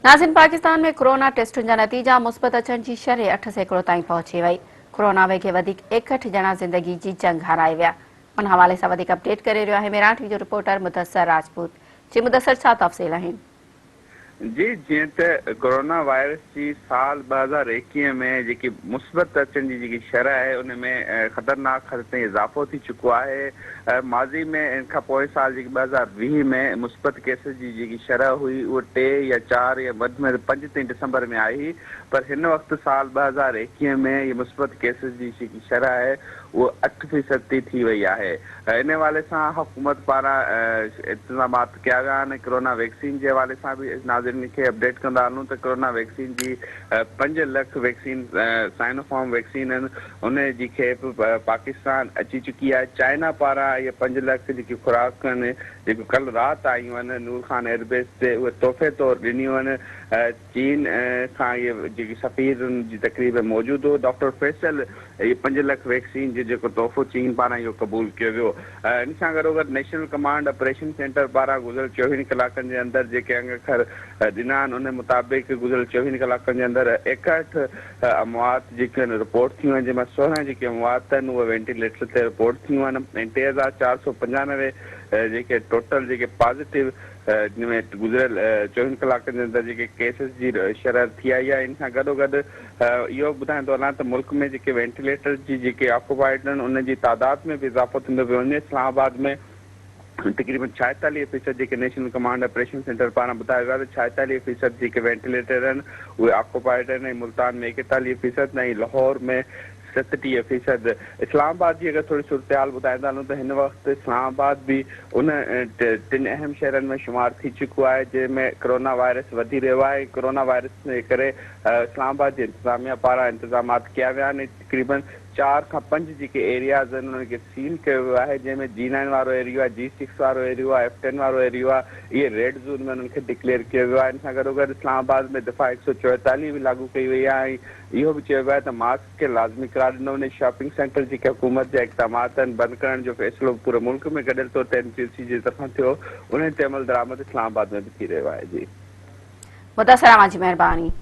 ناظرين پاڪستان ۾ ڪورونا ٽيسٽن جا نتيجا مثبت اچڻ جي شرح 8% تائين پهچي وئي، ڪورونا ويگهي وڌيڪ 61 ڄڻا زندگي جي جنگ هارائي ويا. ان حوالي سان وڌيڪ اپڊيٽ ڪري رهيو آهي ميران ٽي وي جو رپورٽر مدثر راجپوت. جي مدثر ڇا تفصيل آهن؟ جي جيئن ته ڪورونا وائرس جي سال 2021 ۾ جيڪي مثبت اچڻ جي جيڪي شرح آهي ان ۾ خطرناڪ حد تائين اضافو ٿي چڪو آهي ماضي ۾ ان کان پوئين سال جيڪي 2020 ۾ مثبت ڪيسز جي جيڪي شرح هئي اهو ٽي يا چار يا وڌ ۾ وڌ پنج تائين ڊسمبر ۾ آئي هئي پر هن وقت سال 2021 ۾ اهي مثبت ڪيسز جي جيڪي شرح آهي اهو اٺ فيصد تي ٿي وئي آهي ان حوالي سان حڪومت پاران انتظامات ڪيا ويا آهن ۽ ڪرونا ويڪسين جي حوالي سان به ناظرين کي اپڊيٽ ڪندا هلون ته ڪرونا ويڪسين جي پنج لک ويڪسين سائنوفارم ويڪسين آهن ان جي کيپ پاڪستان اچي چڪي آهي چائنا پاران اهي پنج لک جيڪي خوراڪ آهن جيڪو ڪل رات آيون آهن نور خان ايئربيس تي اهي تحفي طور ڏنيون آهن چين کان اهي جيڪي سفير ان جي تقريب ۾ موجود هو ڊاڪٽر فيصل اهي پنج لک ويڪسين جو جيڪو تحفو چين پاران اهو قبول ڪيو ويو ان سان گڏوگڏ نيشنل ڪمانڊ آپريشن سينٽر پاران گذريل چوويهن ڪلاڪن جي اندر جيڪي انگ اکر ڏنا آهن ان مطابق گذريل چوويهن ڪلاڪن جي اندر 61 اموات جيڪيون آهن رپورٽ ٿيون آهن جنهن مان 16 جيڪي اموات آهن اهي وينٽيليٽر تي رپورٽ ٿيون آهن ۽ 3495 جيڪي ٽوٽل جيڪي پازيٽو جنهن ۾ گذريل چوويهن ڪلاڪن جي اندر جيڪي ڪيسز جي شرح ٿي آئي آهي ان سان گڏوگڏ اهو به ٻڌائيندو هلان ته ملڪ ۾ جيڪي وينٽيليٽرز جي جيڪي آڪوپائيڊ آهن انهن جي تعداد ۾ به اضافو ٿيندو پيو وڃي اسلام آباد ۾ تقريبن 46 فيصد جيڪي نيشنل ڪمانڊ آپريشن سينٽر پاران ٻڌايو ويو آهي ته 46 فيصد جيڪي وينٽيليٽر آهن اهي آڪوپائيڊ آهن ۽ ملتان ۾ 41 فيصد ۽ لاهور ۾ 37 فيصد. اسلام آباد جي اگر ٿوري صورتحال ٻڌائيندا هلون ته هن وقت اسلام آباد به ان ٽن اهم شهرن ۾ شمار ٿي چڪو آهي جنهن ۾ ڪرونا وائرس وڌي رهيو آهي ۽ ڪرونا وائرس جي ڪري اسلام آباد جي انتظاميا پاران انتظامات ڪيا ويا آهن ۽ تقريبن چار کان پنج جيڪي ايرياز آهن انهن کي سيل ڪيو ويو آهي جنهن ۾ جي نائن وارو ايريو آهي جي سڪس وارو ايريو آهي ايف ٽين وارو ايريو آهي اهي ريڊ زون ۾ انهن کي ڊڪليئر ڪيو ويو آهي ان سان گڏوگڏ اسلام آباد ۾ دفاع 144 به لاڳو ڪئي وئي آهي ۽ اهو به چيو ويو آهي ته ماسڪ کي لازمي قرار ڏنو وڃي، شاپنگ سينٽر جيڪي حڪومت جا اقدامات آهن بند ڪرڻ جو فيصلو به پوري ملڪ ۾ گڏيل طور تي اين پي يو سي جي طرفان ٿيو انهي تي عملدرآمد اسلام آباد ۾ به ٿي رهيو آهي. جي. مدثر اوهان جي مهرباني.